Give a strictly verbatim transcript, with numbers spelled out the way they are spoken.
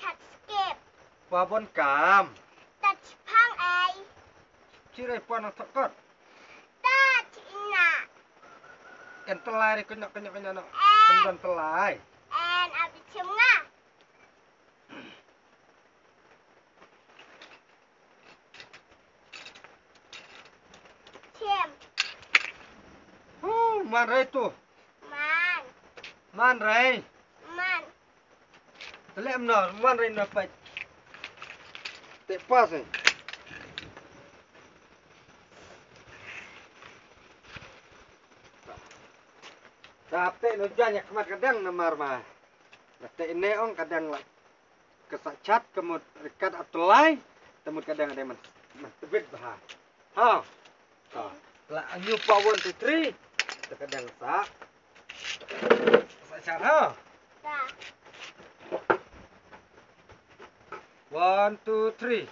Chat skip. Wa bon kam. Tat chipang ai. Chirai pon ang thokot. Tat china. En telai ri kenyok kenyok kenyok no. En. Kendon telai. En abi chim nga. Chim. Hu, man rai tu. Man. Man rai. Man. Tele em no, man rai no pait. Te pas eh. Tap te no jan yak mat kadang namar ma. Te ne ong kadang la. Ka sa chat ka mut rikat ap telai, te mut ka dang dang man, man tebit bha. Ha. Ha. La anyu pa one two three. Te ka dang sa. Sa chat ha. One two three.